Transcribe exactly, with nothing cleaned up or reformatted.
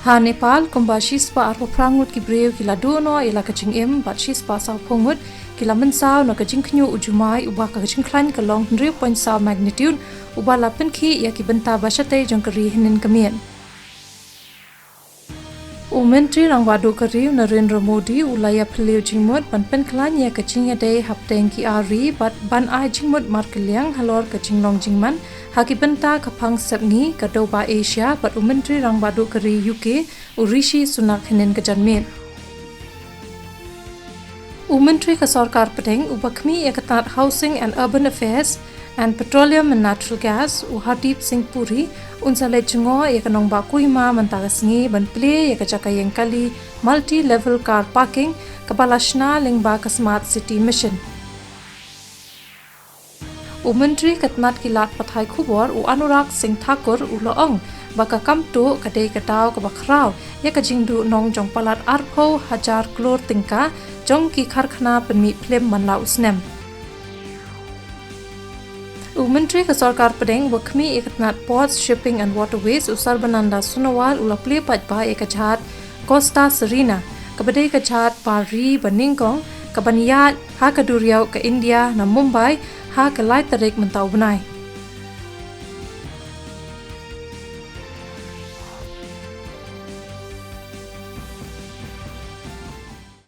Ha Nepal, kumba shispah arphew phra ngut ki briew ki la duh noh ïa la ka jingim bad shispah sawphew ngut ki la mynsaw na ka jingkhñiuh u jumai uba ka jingkhlaiñ ka long hynriew point saw magnitude, uba la pynkhih ïa ki bynta ba shatei jong ka ri hynnin ka miet. U Myntri Rangbah Duh ka ri u Narendra Modi u la ïaphylliew jingmut ban pynkhlaiñ ïa ka jingïadei hapdeng ki ar ri bad ban ai jingmut markylliang halor ka jinglong jingman ha ki bynta ka phang sepngi ka dewbah Asia bad u Myntri Rangbah Duh ka ri U K u Rishi Sunak hynnin ka janmiet. U Myntri ka Sorkar Pdeng uba khmih ïa ka tnat Housing and Urban Affairs and Petroleum and Natural Gas u Hardeep Singh Puri un sa leit jngoh ïa ka nongbah Kohima mynta ka sngi ban plie ïa ka jaka ïeng kali multi-level car parking kaba la shna lyngba ka Smart City Mission. U Myntri ka tnat ki lad pathai khubor u Anurag Singh Thakur u la ong ba ka kam tuh ka dei ka daw kaba khraw ïa ka jingduhnong jong palat arphew hajar klur tyngka jong ki karkhana pynmih phlim man la u snem. U Myntri ka Sorkar Pdeng uba khmih ïa ka tnat Ports, Shipping and Waterways u Sarbananda Sonowal u la plie paidbah ïa ka jhad Costa Serena kaba dei ka jhad bar ri ba nyngkong kaban ïaid ha ka duriaw ka India na Mumbai ha ka lai tarik mynta u bnai.